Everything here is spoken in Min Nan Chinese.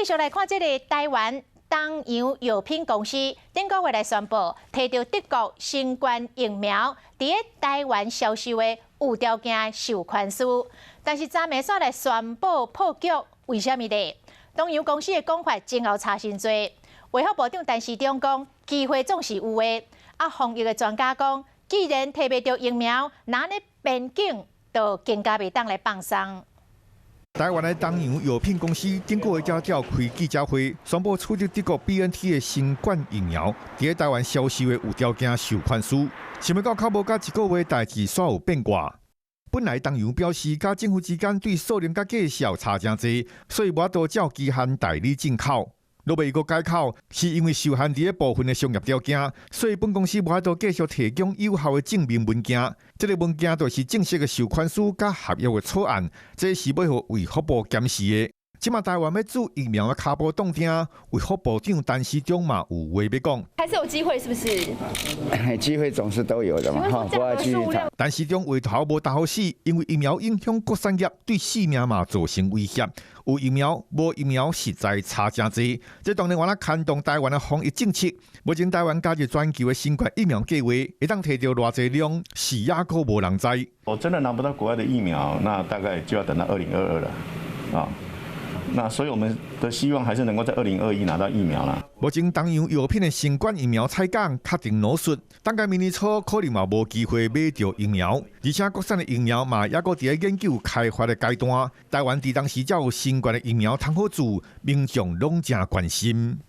續來看這个台灣東洋藥品公司頂個月來宣布，提著德國新冠疫苗佇咧台灣銷售的有條件授權書，但是昨暝煞來宣布破局，為啥物呢？東洋公司的講法前後差真濟。衛福部長陳時中講，機會總是有的。啊，防疫的專家講，既然提袂著疫苗，那呢邊境就更加袂當來放鬆。台灣的東洋藥品公司頂個月才召開記者會，宣布取得德國 BNT 的新冠疫苗，佇咧台灣銷售的有條件授權書。想欲到較無甲一個月，代誌煞有變卦。本來東洋表示，佮政府之間對數量佮價數差誠濟，所以無法度照期限代理進口。落尾閣改口，是因為受限佇咧部分的商業條件，所以本公司無法度繼續提供有效的證明文件。這个文件就是正式的授權書佮合約的草案，這是欲予衛福部檢視的。這馬台灣欲注疫苗的跤步動定，衛福部長陳時中嘛有話欲講。還是有機會，是不是？機會總是都有的嘛，哈，不要繼續談。陳時中話頭無焦好死，因為疫苗影響國產業，對性命嘛造成威脅。有疫苗無疫苗，實在差誠濟。這當然嘛牽動台灣的防疫政策。目前台灣加入全球的新冠疫苗計劃，會當提著偌濟量，是猶閣無人知。我真的拿不到國外的疫苗，那大概就要等到2022了，啊。那所以我們的希望還是能夠在2021拿到疫苗啦。目前東洋藥品的新冠疫苗採購確定落實，等到明年初可能嘛無機會買著疫苗，而且國產的疫苗嘛猶閣佇咧研究開發的階段。台灣佇當時才有新冠的疫苗通好注，民眾攏誠關心。